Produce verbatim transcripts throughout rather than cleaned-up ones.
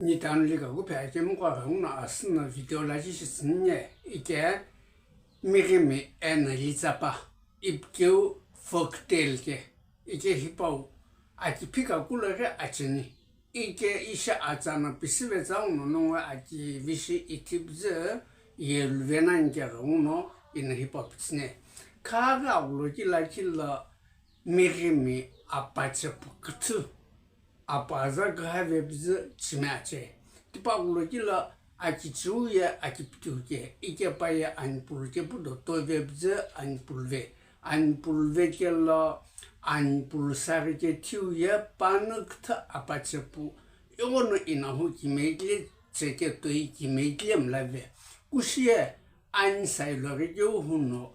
Ni tanu lika kuphe akemu qo ghenguno asüno video laji shitsüni ye, ike Mirimi eno Litsapa ipikeu folktale ke, ike hipau akiphika kulo ghi acheni. Ike ishi atsa no pisive tsau no nongu akivishi ithipüzü yeluve nani ke ghenguno ino hipau pitsüni. Khaghi aghuloki lakhi lo Mirimi apachepu küthü, apaza küha vepüzü chimi ache. Tipaqhuloki lo akicheu ye akipiteu ke, ikepa ye anipulu kepu do to vepüzü anipulu ve. Anipulu ve kelo anipulu saghi ke thiu ye panü küthü apachepu ighono inahu kimeikile cheke toi kimeikile mlave. Kushi ye ani sailo ghi keu huno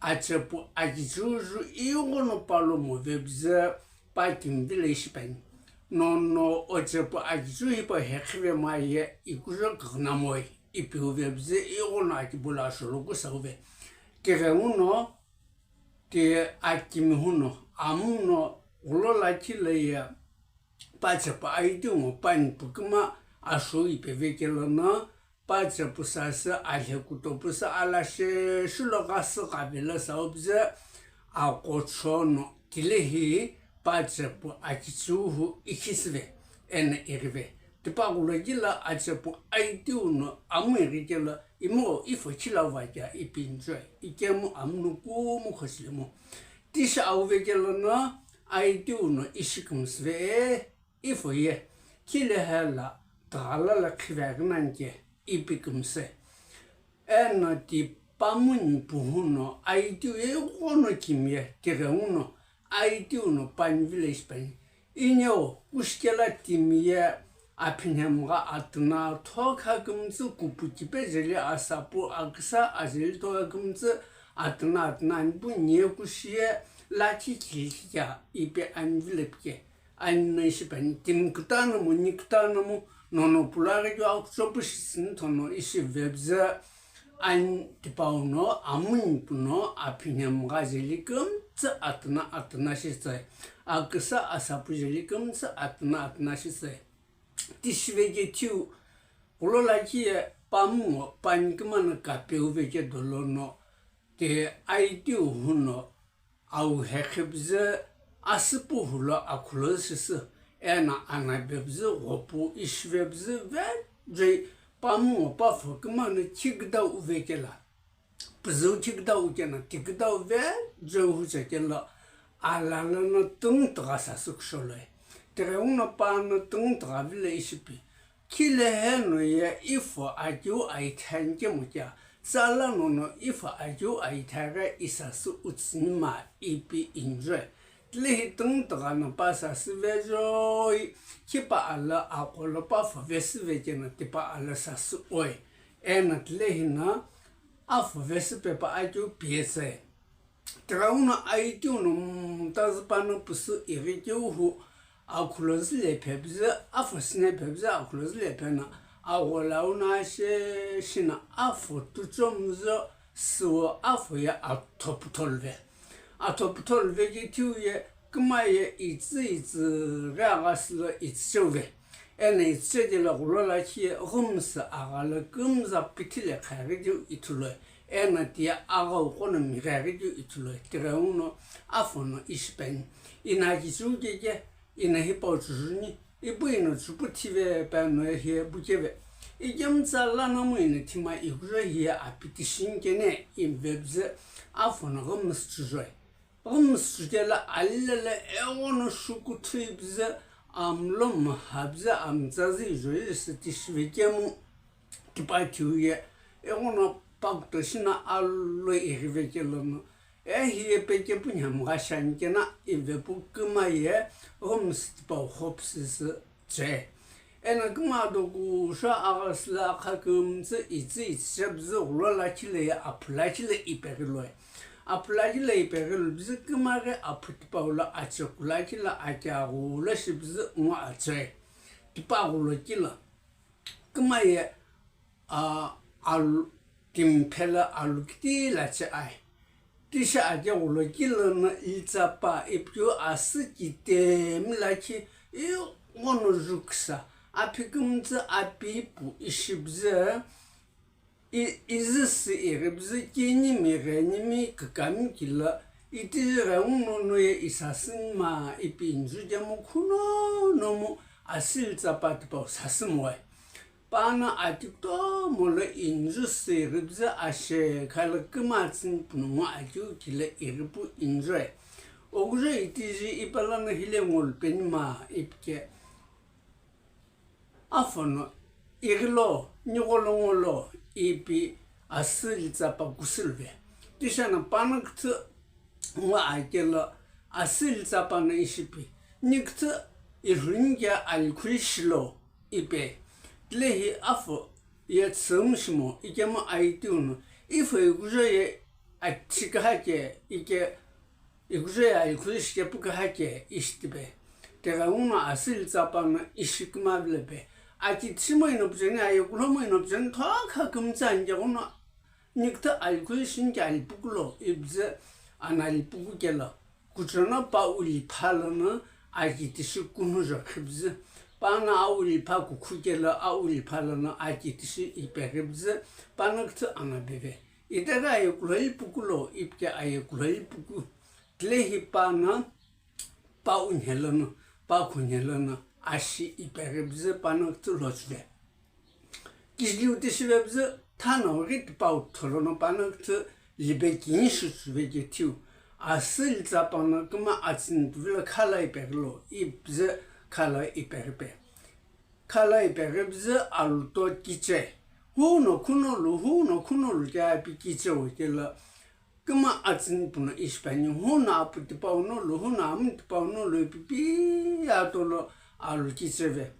achepu akicheu ju ighono palomo vepüzü pa kimivi lo ishi peni. Nono ochepu akicheu hipau hekhive maye ikujo kughunamoe. Ipiu vepüzü ighono akibu lo asholoku sauve. Tighenguno ti akimi huno amuno ghulo lakhi lo ye pachepu aitiu ngo panipu küma ashou ipeve kelo no pachepu sasü alhe kutopu sü alashe shulo ghasü ghavelo saupüzü aqo chono tilehi pachepu akicheu hu ikhisüve eno ighive. Tipaqhuloki lo achepu aitiu no amu ighi kelo imo ifo khilauva kea ipi enjoy ikemu amuno kumu khoshilemu. Tishi auve kelo no aitiu no ishi kümsüve e ifo ye, khilehe lo tughala lo khiveghi nani ke ipi kümsü. Eno ti pamu nipu huno aitiu ye ighono kimiye tighenguno aitiu no panivi lo ishi peni. Ineo kushi kelo timiye aphinhemgha atuna thokha kümtsü kupu kipe jeli asapu aküsa ajeli thokha kümtsü atuna atuna nipu nie kushi ye lakhi khilhikea ipi anivi lo pike. Ani no ishi peni timi kütanomu ni kütanomu nono pulaghi keu akuchopu shitsüni thono ishi vepüzü ani tipau no amu nipu no aphinhemgha jeli kümtsü atuna atuna shitsü, aküsa asapu jeli kümtsü atuna atuna shitsü. Tishi veke thiu ghulo lakhi ye pamu ngo pani küma no kapeu veke dolo no ti aitiu huno au hekhipüzü asüpu hulo akhulo shisü, eno anabepüzü ghopu ishivepüzü vejoi pamu ngo pafo küma no khiküdau uve kelo, püzüu khiküdau keno tiküdau vejoi huche kelo alalo no tungtugha sasü kusholoe. Tighenguno pano tungtugha vilo ishi pi. Khilehe no ye ifo akeu aithe ani kemu kea, tsala nono ifo akeu aithe ghi isasü utsüni ma ipi enjoy. Tilehi tungtugha no pa sasü vejoi, khipa alo aqo lo pafo vesü vekeno tipa alo sasü oi. Eno tilehi no afo vesü pepa akeu piyetsü. Tighenguno aitiu no mtazü pano püsü ighi keu hu akhulo züle phepüzü, afo süne phepüzü akhulo züle pheno agholau no ashe shino afo tuchomüzü süwo afo ye athopu tholuve. Athopu tholuve ke thiu ye küma ye itsü itsü ghi aghasü lo itsücheuve. Eno itsüche kelo ghulo lakhi ye ghumsü agha lo kümza pithile khaghi keu ithuloi. Eno tiye aghau qo no migheghi keu ithuloi. Tighenguno afo no ishi peni. Ino akicheu keke, ino hipau chujuni, ipu ino chupu thive peno hiye pukeve. Ikemu tsala nomu ino thima ikujo hiye apiti shini kene ivepüzü afo no ghumsü chujoi. Ghumsü chukelo alilele eghono shukuthu ipüzü, amulo mhapüzü, amtsazü ijoi sü tishi vekemu tipa thiu ye eghono pakuto shino alo ighive kelo no, e hiye pekepu nhemgha shi ani keno ivepu küma ye ghumsü tipau ghopusü sü che. Eno küma dokusho aghasü lo akha kümtsü itsü itsüche püzü ghulo lakhi lo ye aphu lakhi lo ipeghi loi. Aphu lakhi lo ipeghi lupüzü küma ghi aphu tipau lo acheku lakhi lo aki aghulo shipüzü ngo achoi. Tipaqhuloki lo küma ye a, alu, timi phelo alu kitila che ai. Tishi akeghuloki lono Litsapa ipikeu asü kitimi lakhi ighono juksa Aphikümtsü apipu ishipüzü, i-, izüsü ighipüzü kinimi ghenimi kükami kilo, itiji ghenguno noye isasünma ipi inzü kemu khuno nomu asüli tsapa tipau sasümoe. Pano ati kutomo lo inzü sürüpüzü ashe khalo küma tsüni punungu akeu kilo ighipu inzü. Okujo itiji ipalano hile ngolu penima ipike. Afono ighilo, nigholo ngolo ipi asüli tsapa kusülve. Tishana pano küthü ngo akelo asüli tsapa no ishipi. Niküthü ilhuni ke alikhuli shilo ipe. Tilehi afo ye tsümu shimo ikemu aitiuno. Ifo ikujo ye athikaha ke ike Ikujo ye alikhuli shikepu kaha ke ishitipe. Tighenguno asüli tsapa no ishi kümavile pe. Aki tishimo ino püzeni, aye kulomo ino püzeni, thokha kümtsü ani ke ghuno niküthü alikhuli shini ke alipukulo ipüzü ana alipuku kelo. Kuchono pa ulipha lono aki tishi kunujo khipüzü. Pano a ulipha kukhu kelo a ulipha lono aki tishi ipeghipüzü. Pano küthü ana beve. Itaghi aye kulo ipukulo ipike aye kulo ipuku. Tilehi pano pa unhelono, pa khunhelono, ashi ipeghipüzü pano küthü lhochüve. Kijiliu tishivepüzü thano ghi tipau tholono pano küthü libe kinshi chüve ke thiu. Asüli tsapa no küma atsüni puvilo khala ipeghilo ipüzü khala ipeghipe. Khala ipeghipüzü aluto kiche. Huno khunolu, huno khunolu ke api kiche okelo. Küma atsüni puno ishipani, huno apu tipau nolu, huno amu tipau nolu ipi pi atolo alu kicheve.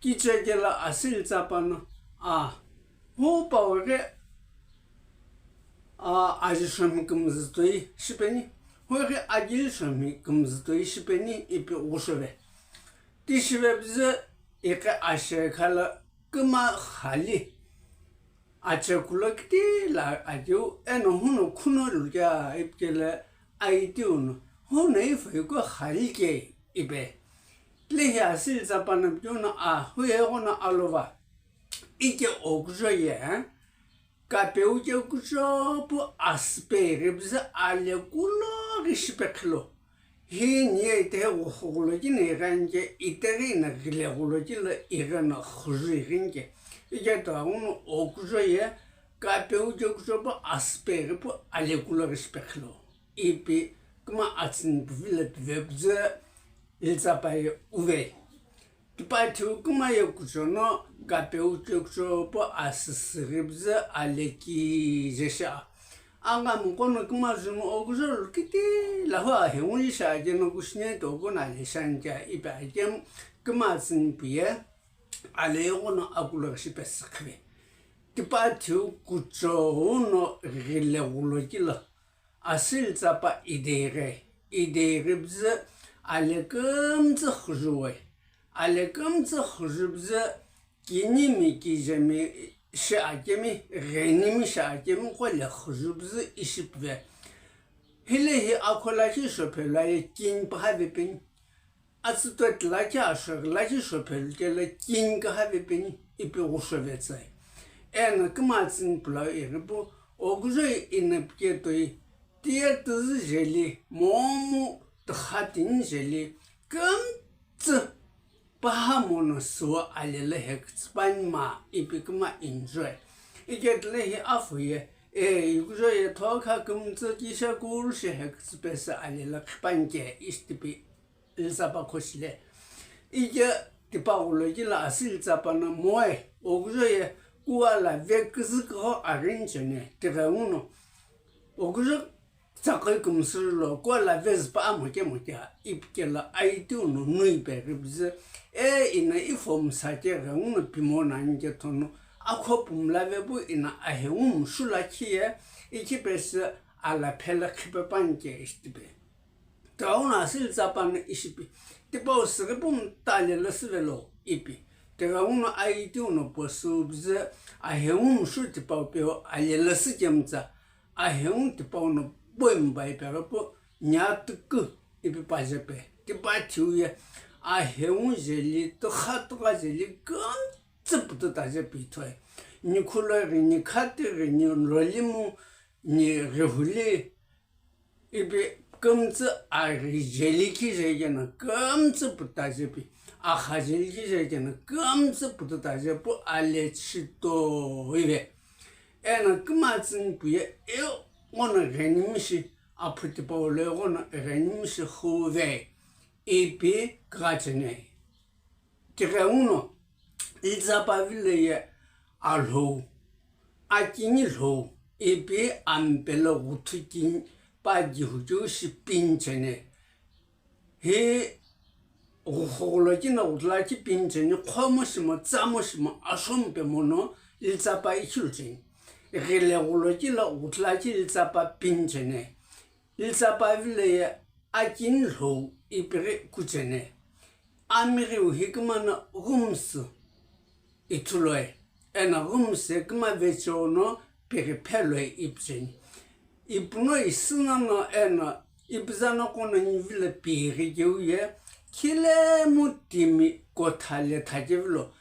Kiche kelo asüli tsapa no, a, hu pau ghi, a, aji shomi kümzü toi shipeni, hu ghi agili shomi kümzü toi shipeni ipi ghushove. Tishivepüzü iqe ashe khalo küma khali. Ache kulo kiti la akeu eno huno khunolu ke ipikelo aitiuno huno ifo iko khali ke ipe. Tilehi asüli tsapa no pikeuno a huye ghono alova. Ike okujo ye, kapeu kekucho pu asüpe ighipüzü alekulo ghi shipekhilo. Hi niye itehi ghuxughulo kino ighenike, itehi ino ghileghulo kilo igheno xüju ighenike. Iketo aghuno okujo ye kapeu kekucho pu asüpe ighipu alekulo ghi shipekhilo. Ipi küma atsüni puvilo pivepüzü ilitsapa ye uve. Tipathiu küma ye kuchono kapeu kekucho pu asüsü ghipüzü aleki jesha. Angamu kono küma zümu okujo lukiti lahu ahengu lisha akeno kushine to kono aleshani kea ipi akemu küma atsüni puye ale ghono akulo shipe sükhüve. Tipathiu kucho uno ghileghulo kilo. Asüli tsapa ideghe, ideghipüzü alekümtsü xüjuwe. Alekümtsü xüjupüzü kinimi kijemi shi akemi, ghenimi shi akemi qo le xüjupüzü ishipüve. Hilehi akho lakhi shophelu aye kini püha vepeni. Atsüto tilakhi ashoghi lakhi shophelu kelo kini kaha vepeni ipi ghushove tsai. Eno küma atsüni pulau ighipu okujo ino piketoi tiye tüzü jeli, momu tüxatini jeli, kümtsü paha mono suwa alelo hekütsü pani ma ipi küma enjoy. Iketilehi afu ye, e, ikujo ye thokha kümtsü kisha kulu shi hekütsü pesü alelo qhipanike ishi tipi. Ilitsapa khoshile. Ike tipaqo lo kilo asüli tsapa no moe, okujo ye kuwa lave küzü kugho aghini cheni, tighenguno. Okujo tsaqoi kümsüri lo kuwa lave züpa amoke moke, ipi kelo aitiuno nui pe ghipüzü, e ino ifo msake ghenguno pimo nani ke thono, akhopu mlave pu ino ahengu mshu lakhi ye, ikhi pesü alaphela khipe panike ishi tipi. Tighenguno asüli tsapa no ishi pi, tipau süghi pu mta alelo süvelo ipi. Tighenguno aitiuno posüpüzü ahengu mshu tipau peu alelo sü kemtsa, ahengu tipau no poimba ipeghi pu nyatükü ipi paje pe. Tipathiu ye aheu jeli, tüxatüxa jeli, kümtsü pututa je pi ithulu. Ni khuloi ghi, ni khati ghi, ni lolimu, ni ghihuli, ipi kümtsü aghi jeli kije keno kümtsü pututa je pi, agha jeli kije keno kümtsü pututa je pu ale chhitoive. Eno kümatsü ni pu ye, eu ngono ghenimishi, aphu tipau lo ghono ghenimishi huve, ipi kugha cheni. Tighenguno, Litsapa vilo ye alhou, akini lhou, ipi ampelo ghuthu kini pa gihucheu shi pini cheni. Hi ghuxughulo kino ghutulakhi pini cheni, khomo shimo, tsamo shimo, ashomu pe mono Litsapa ikhilu cheni. Ghile ghulo kilo ghutulakhi Litsapa pini cheni. Litsapa vilo ye akini lhou ipighi kucheni. Amighiu hi kümano ghumsü ithuloi, eno ghumsü kümavecheo no pighi pheloi ipi cheni. Ipuno isünono eno ipuzano kono ni vilo pighi keu ye, khilemu timi kotha letha kevilo,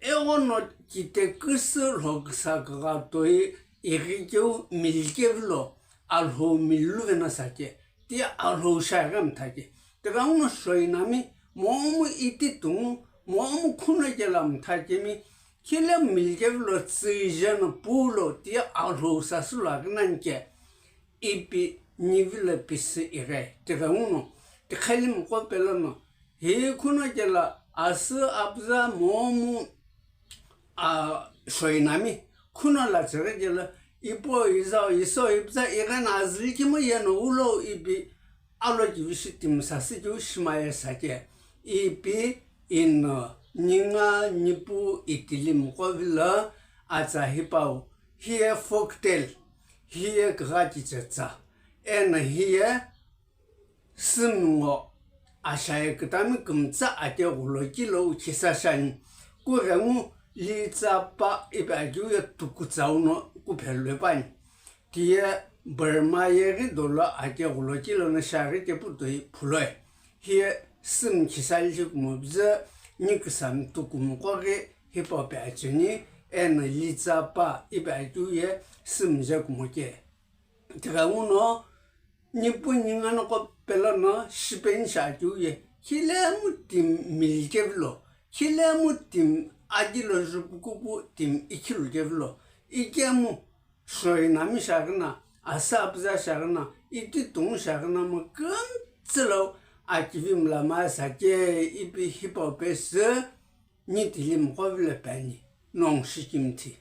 eghono kite küsü lhoküsa kugha toi ighi keu mili kevilo, alhou mili luvena sake, ti alhou shiaghi mtha ke. Tighenguno shoinami, momu iti tungu, momu khuno kelo mtha kemi, khilemu mili kevilo tsüjeno pulo ti alhou sasü lo aghi nani ke, ipi ni vilo pisü ighi. Tighenguno, tikheli mqo pelono, hi khuno kelo asü apuza momu, a, shoinami, khuno lachighi kelo, ipo, izau, iso, ipuza igheno azüli kemu yeno ulo ipi alo kivishi timi sasü keu shimaye sake, ipi ino ninga nipu itili mqo vilo atsa hipau, hiye folktale, hiye kugha kichetsü, eno hiye Sümngo ashaye kütami kümtsü ate ghulo kilo ukhisa shiani. Kughengu Litsapa ipi akeu ye tukutsau no kuphelue pani. Tiye Burma yeghi dolo ate ghulo kilo no shiaghi kepu toi phuloi. Hiye Sümngo khisa lithi kumo püzü ni küsami tuku mqo ghi hipau pe acheni, eno Litsapa ipi akeu ye Sümngo je kumo ke. Tighenguno nipu ninga noqo pelono shipeni shi akeu ye, khilemu timi mili kevilo, khilemu timi adilo jupukupu timi ikhilu kevilo, ikemu shoinami shiaghi na, asü apuza shiaghi na, iti tungu shiaghi na mo kümtsü lo akivi mlama sake ipi hipau pesü ni tili mqo vilo pani, nongu shikimthi.